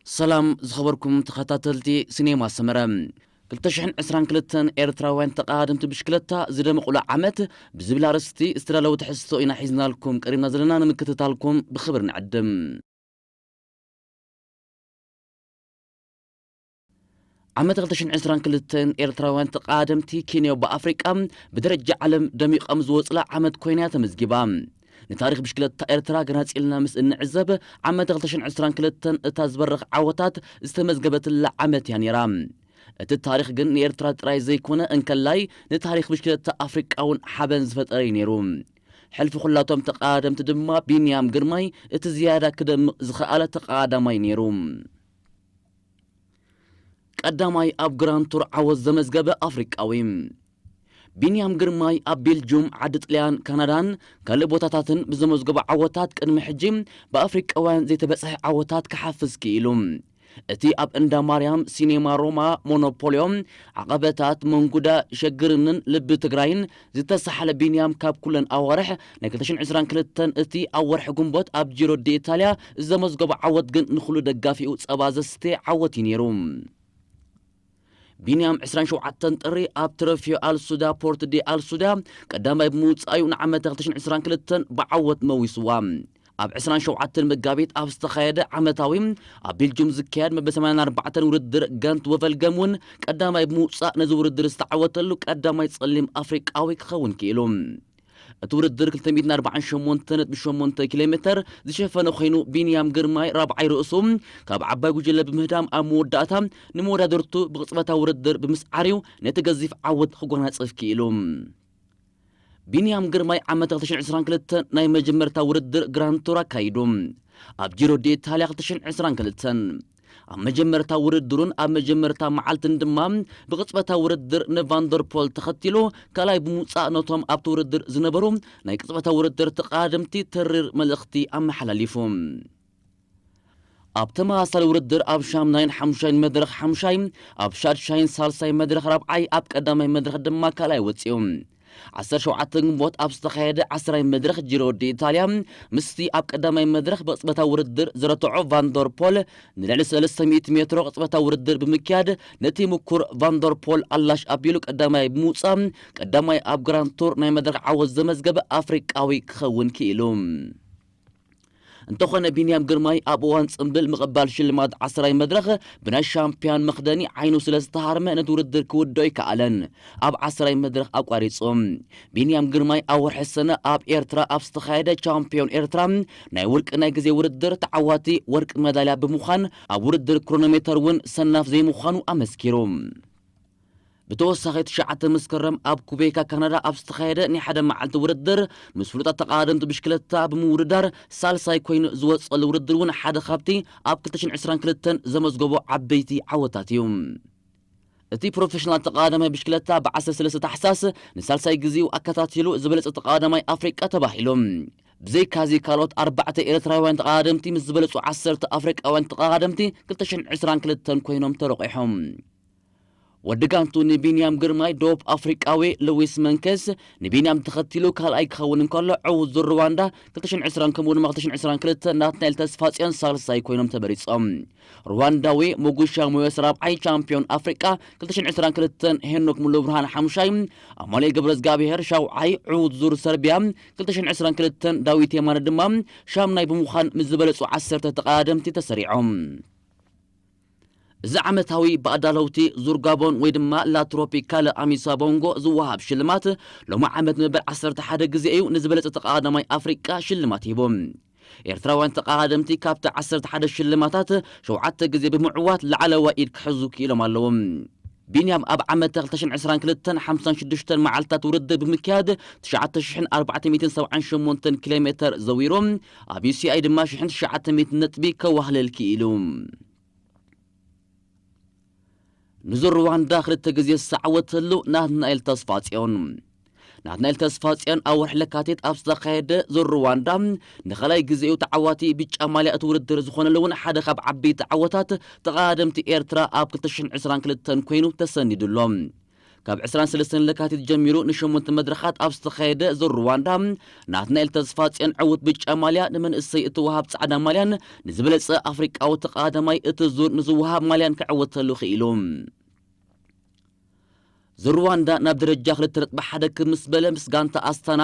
ሰላም ዝኸበርኩም ተኸታተልቲ ሲኔማ ሰመረ። ክልተ ሽሕን ዕስራን ክልተን ኤርትራውያን ተቐዳደምቲ ብሽክለታ ዝደመቑሉ ዓመት ብዝብል ኣርእስቲ ዝተዳለወ ትሕዝቶ ኢና ሒዝናልኩም ቀሪብና ዘለና፣ ንምክትታልኩም ብኽብሪ ንዕድም። ዓመት ክልተ ሽሕን ዕስራን ክልተን ኤርትራውያን ተቐዳደምቲ ኬንያዊ ብኣፍሪቃ ብደረጃ ዓለም ደሚቖም ዝወጽላ ዓመት ኮይና እያ ተመዝጊባ። ንታሪኽ ብሽክለታ ኤርትራ ገናጺልና ምስ እንዕዘብ፣ ዓመት ክልተ ሽሕን ዕስራን ክልተን እታ ዝበርኽ ዓወታት ዝተመዝገበትላ ዓመት እያ ነይራ። እቲ ታሪኽ ግን ንኤርትራ ጥራይ ዘይኮነ እንከላይ ንታሪኽ ብሽክለታ ኣፍሪቃ እውን ሓበን ዝፈጠረ እዩ ነይሩ። ሕልፊ ኩላቶም ተቐዳደምቲ ድማ ቢንያም ግርማይ እቲ ዝያዳ ክደምቕ ዝኸኣለ ተቐዳዳማይ ነይሩ። ቀዳማይ ኣብ ግራንድ ቱር ዓወት ዘመዝገበ ኣፍሪቃዊ። ቢንያም ግርማይ ኣብ ቤልጅዩም፣ ዓዲ ጥልያን፣ ካናዳን ካልእ ቦታታትን ብዘመዝገቦ ዓወታት ቅድሚ ሕጂ ብኣፍሪቃውያን ዘይተበጽሐ ዓወታት ክሓፍስ ክኢሉ። እቲ ኣብ እንዳ ማርያም፣ ሲኔማ ሮማ፣ ሞኖፖልዮ፣ ዓቐበታት፣ መንጉዳ፣ ሸግርንን ልቢ ትግራይን ዝተሳሕለ ቢንያም ካብ ኩለን ኣዋርሕ ናይ ክልተ ሽሕን ዕስራን ክልተን እቲ ኣብ ወርሒ ግንቦት ኣብ ጂሮ ዲ ኢታልያ ዘመዝገቦ ዓወት ግን ንኹሉ ደጋፊኡ ጸባ ዘስተ ዓወት እዩ ነይሩ። ቢንያም ዕስራን ሸውዓተን ጥሪ ኣብ ትረፊዮ ኣልሱዳ ፖርት ዲ ኣልሱዳ ቀዳማይ ብምውጻእ እዩ ንዓመት ክልተ ሽሕን ዕስራን ክልተን ብዓወት መዊስዋ። ኣብ ዕስራን ሸውዓተን መጋቢት ኣብ ዝተኻየደ ዓመታዊ ኣብ ቤልጅዩም ዝካየድ መበል ሰማንያን ኣርባዕተን ውድድር ጋንት ወቨልገም እውን ቀዳማይ ብምውጻእ ነዚ ውድድር ዝተዓወተሉ ቀዳማይ ጸሊም ኣፍሪቃዊ ክኸውን ክኢሉ። እቲ ውድድር ክልተ ሚእትን ኣርባዓን ሸሞንተን ነጥቢ ሸሞንተ ኪሎ ሜተር ዝሸፈነ ኮይኑ፣ ቢንያም ግርማይ ራብዓይ ርእሱ ካብ ዓባይ ጉጅለ ብምህዳም ኣብ መወዳእታ ንመወዳድርቱ ብቕጽበታዊ ውድድር ብምስዓር እዩ ነቲ ገዚፍ ዓወት ክጎናጽፍ ክኢሉ። ቢንያም ግርማይ ዓመት ክልተ ሽሕን ዕስራን ክልተን ናይ መጀመርታ ውድድር ግራንድ ቱር ኣካይዱ። ኣብ ጂሮ ዲ ኢታልያ ክልተ ሽሕን ዕስራን ክልተን ኣብ መጀመርታ ውድድሩን ኣብ መጀመርታ መዓልትን ድማ ብቕጽበታዊ ውድድር ንቫንደርፖል ተኸቲሉ ካልኣይ ብምውጻእ ነቶም ኣብቲ ውድድር ዝነበሩ ናይ ቅጽበታዊ ውድድር ተቐዳደምቲ ተሪር መልእኽቲ ኣመሓላሊፉ። ኣብ ተመሳሳሊ ውድድር ኣብ ሻምናይን ሓሙሻይን መድረኽ ሓሙሻይ፣ ኣብ ሻድሻይን ሳልሳይ መድረኽ ራብዓይ፣ ኣብ ቀዳማይ መድረኽ ድማ ካልኣይ ወጺኡ። ዓሰርተ ሸውዓተ ግንቦት ኣብ ዝተኻየደ ዓስራይ መድረኽ ጂሮ ዲ ኢታልያ፣ ምስቲ ኣብ ቀዳማይ መድረኽ ብቕጽበታዊ ውድድር ዝረትዖ ቫንደርፖል ንልዕሊ ሰለስተ ሚእቲ ሜትሮ ቅጽበታዊ ውድድር ብምክያድ ነቲ ምኩር ቫንደርፖል ኣላሽ ኣቢሉ ቀዳማይ ብምውጻእ ቀዳማይ ኣብ ግራንድ ቱር ናይ መድረኽ ዓወት ዘመዝገበ ኣፍሪቃዊ ክኸውን ክኢሉ። እንተኾነ ቢንያም ግርማይ ኣብ እዋን ጽምብል ምቕባል ሽልማት ዓስራይ መድረኽ ብናይ ሻምፕዮን መኽደኒ ዓይኑ ስለ ዝተሃርመ ነቲ ውድድር ክውድኦ ኣይከኣለን። ኣብ ዓስራይ መድረኽ ኣቋሪጹ። ቢንያም ግርማይ ኣብ ወርሒ ሰነ ኣብ ኤርትራ ኣብ ዝተኻየደ ቻምፕዮን ኤርትራ ናይ ውልቂ ናይ ግዜ ውድድር ተዓዋቲ ወርቂ መዳልያ ብምዃን ኣብ ውድድር ክሮኖሜተር እውን ሰናፍ ዘይምዃኑ ኣመስኪሩ። ብተወሳኺ ትሽዓተ መስከረም ኣብ ኩቤካ ካናዳ ኣብ ዝተኻየደ ናይ ሓደ መዓልቲ ውድድር ምስ ፍሉጣት ተቐዳደምቲ ብሽክለታ ብምውድዳር ሳልሳይ ኮይኑ ዝወጸሉ ውድድር እውን ሓደ ካብቲ ኣብ ክልተ ሽሕን ዕስራን ክልተን ዘመዝገቦ ዓበይቲ ዓወታት እዩ። እቲ ፕሮፌሽናል ተቐዳዳማይ ብሽክለታ ብ ዓሰርተ ሰለስተ ታሕሳስ ንሳልሳይ ግዜኡ ኣከታቲሉ ዝበለጸ ተቐዳዳማይ ኣፍሪቃ ተባሂሉ። ብዘይካዚ ካልኦት ኣርባዕተ ኤርትራውያን ተቐዳደምቲ ምስ ዝበለጹ ዓሰርተ ኣፍሪቃውያን ተቐዳደምቲ ክልተ ሽሕን ዕስራን ክልተን ኮይኖም ተረቑሖም። ወዲ ጋንቱ ንቢንያም ግርማይ ደቡብ ኣፍሪቃዊ ሉዊስ መንከስ ንቢንያም ተኸቲሉ ካልኣይ ክኸውን እንከሎ፣ ዕዉት ዙር ሩዋንዳ ክልተ ሽሕን ዕስራን ከምኡ ድማ ክልተ ሽሕን ዕስራን ክልተ ናትናኤል ተስፋጽዮን ሳልሳይ ኮይኖም ተመሪጾም። ሩዋንዳዊ ሙጉሻ ሞዮስ ራብዓይ፣ ቻምፒዮን ኣፍሪቃ ክልተ ሽሕን ዕስራን ክልተን ሄኖክ ሙሉብርሃን ሓሙሻይ፣ ኣማኑኤል ገብረዝጋብሄር ሻውዓይ፣ ዕዉት ዙር ሰርቢያ ክልተ ሽሕን ዕስራን ክልተን ዳዊት የማነ ድማ ሻምናይ ብምዃን ምስ ዝበለጹ ዓሰርተ ተቐዳደምቲ ተሰሪዖም። እዚ ዓመታዊ ብኣዳለውቲ ዙር ጋቦን ወይ ድማ ላ ትሮፒካለ ኣሚሳ ቦንጎ ዝወሃብ ሽልማት ሎሚ ዓመት ንመበል ዓሰርተ ሓደ ግዜ እዩ ንዝበለጸ ተቐዳዳማይ ኣፍሪቃ ሽልማት ሂቡ። ኤርትራውያን ተቐዳደምቲ ካብቲ ዓሰርተ ሓደ ሽልማታት ሸውዓተ ግዜ ብምዕዋት ላዕለዋይ ኢድ ክሕዙ ክኢሎም ኣለዉ። ቢንያም ኣብ ዓመት ክልተ ሽሕን ዕስራን ክልተን ሓምሳን ሽዱሽተን መዓልታት ውድድር ብምክያድ ትሽዓተ ሽሕን ኣርባዕተ ሚእትን ሰብዓን ሸሞንተን ኪሎ ሜተር ዘዊሩ፣ ኣብ ዩ ሲ ኣይ ድማ ሽሕን ትሽዓተ ሚእትን ነጥቢ ከዋህልል ክኢሉ። ንዙር ሩዋንዳ ክልተ ግዜ ዝተዓወተሉ ናትናኤል ተስፋጽዮን። ናትናኤል ተስፋጽዮን ኣብ ወርሒ ለካቲት ኣብ ዝተኻየደ ዙር ሩዋንዳ ንኻልኣይ ግዜኡ ተዓዋቲ ብጫ ማልያ እቲ ውድድር ዝኾነሉ እውን ሓደ ካብ ዓበይቲ ዓወታት ተቐዳደምቲ ኤርትራ ኣብ ክልተ ሽሕን ዕስራን ክልተን ኮይኑ ተሰኒዱ ኣሎ። ካብ ዕስራን ሰለስተን ለካቲት ጀሚሩ ንሸሞንተ መድረኻት ኣብ ዝተኻየደ ዙር ሩዋንዳ፣ ናትናኤል ተስፋጽዮን ዕዉት ብጫ ማልያ፣ ንመንእሰይ እትወሃብ ጻዕዳ ማልያን ንዝበለጸ ኣፍሪቃዊ ተቐዳዳማይ እቲ ዙር ንዝወሃብ ማልያን ክዕወተሉ ክኢሉ። ዙር ሩዋንዳ ናብ ደረጃ ክልተ ነጥቢ ሓደ ክምስ በለ ምስ ጋንታ ኣስታና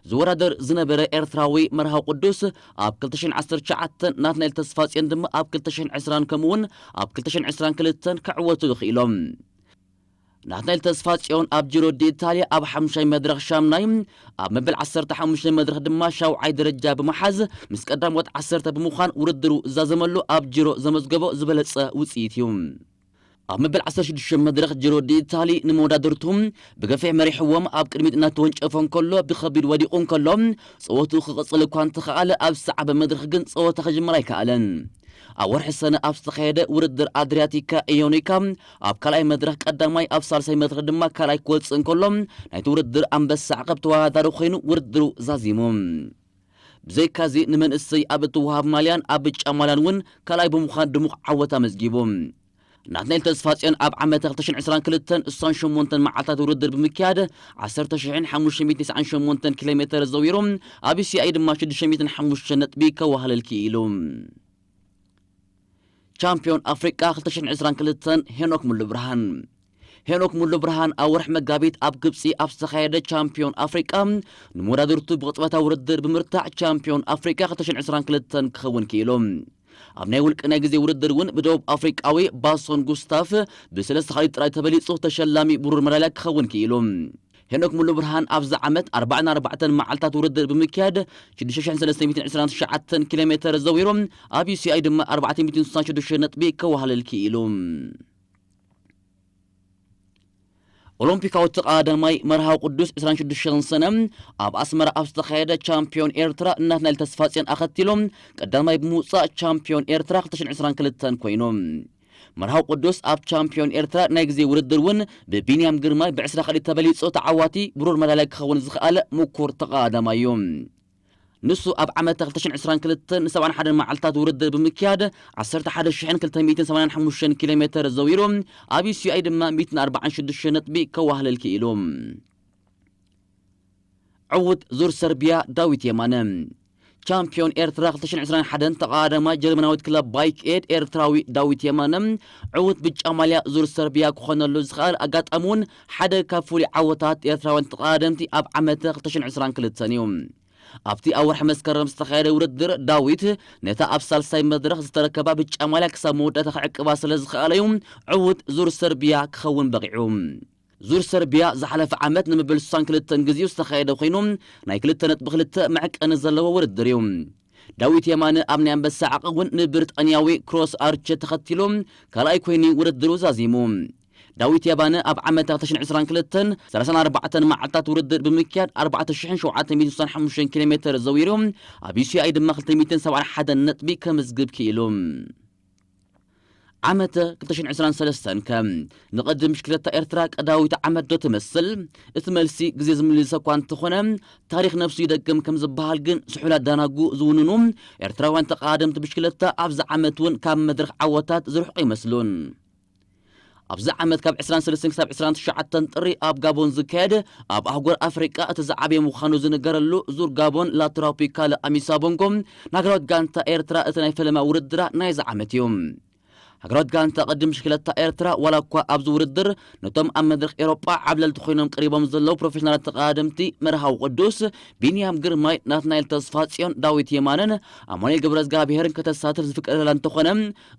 ዝወዳደር ዝነበረ ኤርትራዊ መርሃዊ ቅዱስ ኣብ ክልተ ሽሕን ዓሰርተ ትሽዓተን፣ ናትናኤል ተስፋጽዮን ድማ ኣብ ክልተ ሽሕን ዕስራን ከምኡውን ኣብ ክልተ ሽሕን ዕስራን ክልተን ክዕወቱ ክኢሎም። ናትናኤል ተስፋጽዮን ኣብ ጂሮ ዲ ኢታልያ ኣብ ሓሙሻይ መድረኽ ሻምናይ፣ ኣብ መበል ዓሰርተ ሓሙሽተ መድረኽ ድማ ሻውዓይ ደረጃ ብምሓዝ ምስ ቀዳሞት ዓሰርተ ብምዃን ውድድሩ ዝዛዘመሉ ኣብ ጂሮ ዘመዝገቦ ዝበለጸ ውጽኢት እዩ። ኣብ መበል ዓሰርተ ሽዱሽተ መድረኽ ጂሮ ዲ ኢታሊ ንመወዳድርቱ ብገፊሕ መሪሕዎም ኣብ ቅድሚት እናተወንጨፈ እንከሎ ብኸቢድ ወዲቑ እንከሎ ጸወትኡ ክቕጽል እኳ እንተኸኣለ ኣብ ዝሰዓበ መድረኽ ግን ጸወታ ክጅምር ኣይከኣለን። ኣብ ወርሒ ሰነ ኣብ ዝተኻየደ ውድድር ኣድሪያቲካ ኢዮኒካ ኣብ ካልኣይ መድረኽ ቀዳማይ፣ ኣብ ሳልሳይ መድረኽ ድማ ካልኣይ ክወጽእ እንከሎ ናይቲ ውድድር ኣንበሳ ዓቐብ ተወዳዳሪ ኮይኑ ውድድሩ ዛዚሙ። ብዘይካዚ ንመንእሰይ ኣብ እትወሃብ ማልያን ኣብ ብጫ ማልያን እውን ካልኣይ ብምዃን ድሙቕ ዓወት ኣመዝጊቡ። ናትናኤል ተስፋጽዮን ኣብ ዓመተ ክልተ ሽሕን ዕስራን ክልተን እሳን ሸሞንተን መዓልታት ውድድር ብምክያድ ዓሰርተ ሽሕን ሓሙሽተ ሚእትን ተስዓን ሸሞንተን ኪሎ ሜተር ዘዊሩ ኣብ ዩ ሲ ኣይ ድማ ሽዱሽተ ሚእትን ሓሙሽተ ነጥቢ ከዋህልል ክኢሉ። ቻምፒዮን ኣፍሪቃ ክልተ ሽሕን ዕስራን ክልተን ሄኖክ ሙሉ ብርሃን። ሄኖክ ሙሉ ብርሃን ኣብ ወርሒ መጋቢት ኣብ ግብጺ ኣብ ዝተኻየደ ቻምፒዮን ኣፍሪቃ ንመወዳድርቱ ብቕጽበታዊ ውድድር ብምርታዕ ቻምፒዮን ኣፍሪቃ ክልተ ሽሕን ዕስራን ክልተን ክኸውን ክኢሉ። ኣብ ናይ ውልቂ ናይ ግዜ ውድድር እውን ብደቡብ ኣፍሪቃዊ ባሶን ጉስታፍ ብሰለስተ ካልኢት ጥራይ ተበሊጹ ተሸላሚ ብሩር መዳልያ ክኸውን ክኢሉ። ሄኖክ ሙሉ ብርሃን ኣብዚ ዓመት ኣርባዓን ኣርባዕተን መዓልታት ውድድር ብምክያድ ሽዱሽተ ሽሕን ሰለስተ ሚእትን ዕስራን ትሽዓተን ኪሎ ሜተር ዘዊሩ ኣብ ዩ ሲ ኣይ ድማ ኣርባዕተ ሚእትን ስሳን ሽዱሽተ ነጥቢ ከዋህልል ክኢሉ። ኦሎምፒካዊ ተቐዳዳማይ መርሃዊ ቅዱስ ዕስራን ሽዱሽተን ሰነ ኣብ ኣስመራ ኣብ ዝተኻየደ ቻምፒዮን ኤርትራ ናትናኤል ተስፋጽዮን ኣኸቲሉ ቀዳማይ ብምውጻእ ቻምፒዮን ኤርትራ ክልተ ሽሕን ዕስራን ክልተን ኮይኑ። መርሃዊ ቅዱስ ኣብ ቻምፒዮን ኤርትራ ናይ ግዜ ውድድር እውን ብቢንያም ግርማይ ብዕስራ ካልኢት ተበሊጹ ተዓዋቲ ብሩር መዳልያ ክኸውን ዝኸኣለ ምኩር ተቐዳዳማይ እዩ። ንሱ ኣብ ዓመተ ክልተ ሽሕን ዕስራን ክልተን ንሰብዓን ሓደን መዓልታት ውድድር ብምክያድ ዓሰርተ ሓደ ሽሕን ክልተ ሚእትን ሰማንያን ሓሙሽተን ኪሎ ሜተር ዘዊሩ ኣብ ዩ ሲ ኣይ ድማ ሚእትን ኣርባዓን ሽዱሽተ ነጥቢ ከዋህልል ክኢሉ። ዕዉት ዙር ሰርቢያ ዳዊት የማነ። ቻምፒዮን ኤርትራ ክልተ ሽሕን ዕስራን ሓደን ተቐዳዳማይ ጀርመናዊት ክለብ ባይክ ኤድ ኤርትራዊ ዳዊት የማነ ዕዉት ብጫ ማልያ ዙር ሰርቢያ ክኾነሉ ዝኸኣል ኣጋጣሚ እውን ሓደ ካብ ፍሉይ ዓወታት ኤርትራውያን ተቐዳደምቲ ኣብ ዓመተ ክልተ ሽሕን ዕስራን ክልተን እዩ። ኣብቲ ኣብ ወርሒ መስከረም ዝተኻየደ ውድድር ዳዊት ነታ ኣብ ሳልሳይ መድረኽ ዝተረከባ ብጫ ማልያ ክሳብ መወዳእታ ክዕቅባ ስለ ዝኸኣለ እዩ ዕዉት ዙር ሰርቢያ ክኸውን በቒዑ። ዙር ሰርቢያ ዝሓለፈ ዓመት ንመበል ስሳን ክልተን ግዜኡ ዝተኻየደ ኮይኑ ናይ ክልተ ነጥቢ ክልተ መዕቀኒ ዘለዎ ውድድር እዩ። ዳዊት የማነ ኣብ ናይ ኣንበሳ ዓቐብ እውን ንብሪጣንያዊ ክሮስ ኣርቸ ተኸቲሉ ካልኣይ ኮይኑ ውድድሩ ዛዚሙ። ዳዊት የማነ ኣብ ዓመት ክልተ ሽሕን ዕስራን ክልተን ሰላሳን ኣርባዕተን መዓልታት ውድድር ብምክያድ ኣርባዕተ ሽሕን ሸውዓተ ሚእትን ስሳን ሓሙሽተን ኪሎ ሜተር ዘዊሩ ኣብ ዩ ሲ ኣይ ድማ ክልተ ሚእትን ሰብዓን ሓደን ነጥቢ ከምዝግብ ክኢሉ። ዓመተ ክልተ ሽሕን ዕስራን ሰለስተን ከ ንቕድድም ብሽክለታ ኤርትራ ቀዳዊት ዓመት ዶ ትመስል? እቲ መልሲ ግዜ ዝምልሶ እኳ እንተኾነ ታሪኽ ነብሱ ይደግም ከም ዝበሃል ግን ስሑላት ዳናጉ ዝውንኑ ኤርትራውያን ተቐዳደምቲ ብሽክለታ ኣብዚ ዓመት እውን ካብ መድረኽ ዓወታት ዝርሕቑ ኣይመስሉን። ኣብዚ ዓመት ካብ ዕስራን ሰለስተን ክሳብ ዕስራን ትሽዓተን ጥሪ ኣብ ጋቦን ዝካየድ ኣብ ኣህጉር ኣፍሪቃ እቲ ዝዓበየ ምዃኑ ዝንገረሉ ዙር ጋቦን ላትራፒካለ ኣሚሳ ቦንጎ ንሃገራዊት ጋንታ ኤርትራ እቲ ናይ ፈለማ ውድድራ ናይዚ ዓመት እዩ። ሃገራዊት ጋንታ ቅድድም ብሽክለታ ኤርትራ ዋላ እኳ ኣብዚ ውድድር ነቶም ኣብ መድረኽ ኤሮጳ ዓብለልቲ ኮይኖም ቀሪቦም ዘለዉ ፕሮፌሽናላት ተቐዳደምቲ መርሃዊ ቅዱስ፣ ቢንያም ግርማይ፣ ናትናኤል ተስፋጽዮን፣ ዳዊት የማነን ኣማኑኤል ገብረዝጋብሄርን ከተሳትፍ ዝፍቀደላ እንተኾነ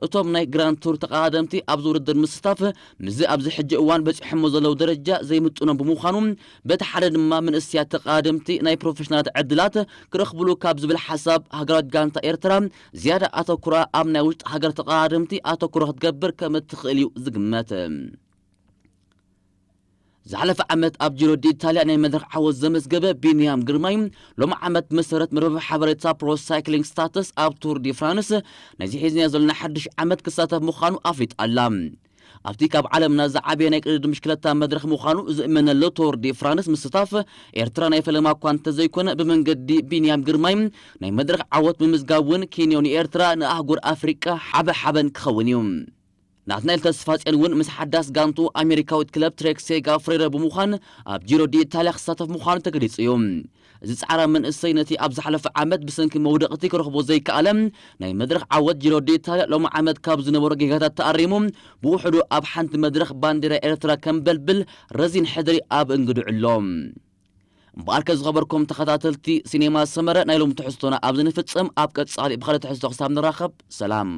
እቶም ናይ ግራንድ ቱር ተቐዳደምቲ ኣብዚ ውድድር ምስታፍ ምስዚ ኣብዚ ሕጂ እዋን በጺሖሞ ዘለዉ ደረጃ ዘይምጥኖም ብምዃኑ በቲ ሓደ ድማ መንእሰያት ተቐዳደምቲ ናይ ፕሮፌሽናላት ዕድላት ክረኽብሉ ካብ ዝብል ሓሳብ ሃገራዊት ጋንታ ኤርትራ ዝያዳ ኣተኩራ ኣብ ናይ ውሽጢ ሃገር ተቐዳደምቲ ኣተኩሮ ክትገብር ከም እትኽእል እዩ ዝግመት። ዝሓለፈ ዓመት ኣብ ጂሮ ዲ ኢታልያ ናይ መድረኽ ዓወት ዘመዝገበ ቢንያም ግርማይ ሎም ዓመት መሰረት መርበብ ሓበሬታ ፕሮ ሳይክሊንግ ስታተስ ኣብ ቱር ዲ ፍራንስ ነዚ ሒዝናዮ ዘለና ሓድሽ ዓመት ክሳተፍ ምዃኑ ኣፍሊጣ ኣላ። ኣብቲ ካብ ዓለምና ዝዓበየ ናይ ቅድድም ብሽክለታ መድረኽ ምዃኑ ዝእመነሉ ቱር ዲ ፍራንስ ምስታፍ ኤርትራ ናይ ፈለማ እኳ እንተዘይኮነ ብመንገዲ ቢንያም ግርማይ ናይ መድረኽ ዓወት ምምዝጋብ እውን ኬንዮ ንኤርትራ ንኣህጉር ኣፍሪቃ ሓበ ሓበን ክኸውን እዩ። ናትናኤል ተስፋጽዮን እውን ምስ ሓዳስ ጋንቱ ኣሜሪካዊት ክለብ ትሬክ ሴጋ ፍሬረ ብምዃን ኣብ ጂሮ ዲ ኢታልያ ክሳተፍ ምዃኑ ተገሊጹ እዩ። እዚ ጻዕራም መንእሰይ ነቲ ኣብ ዝሓለፈ ዓመት ብሰንኪ መውደቕቲ ክረኽቦ ዘይከኣለ ናይ መድረኽ ዓወት ጂሮ ዲ ኢታልያ ሎሚ ዓመት ካብ ዝነበሮ ጌጋታት ተኣሪሙ ብውሕዱ ኣብ ሓንቲ መድረኽ ባንዴራ ኤርትራ ከንበልብል ረዚን ሕድሪ ኣብ እንግድዑ ኣሎ። እምበኣርከ ዝኸበርኩም ተኸታተልቲ ሲኔማ ሰመረ ናይ ሎም ትሕዝቶና ኣብ ዝንፍጽም ኣብ ቀጻሊ ብኻልእ ትሕዝቶ ክሳብ ንራኸብ ሰላም።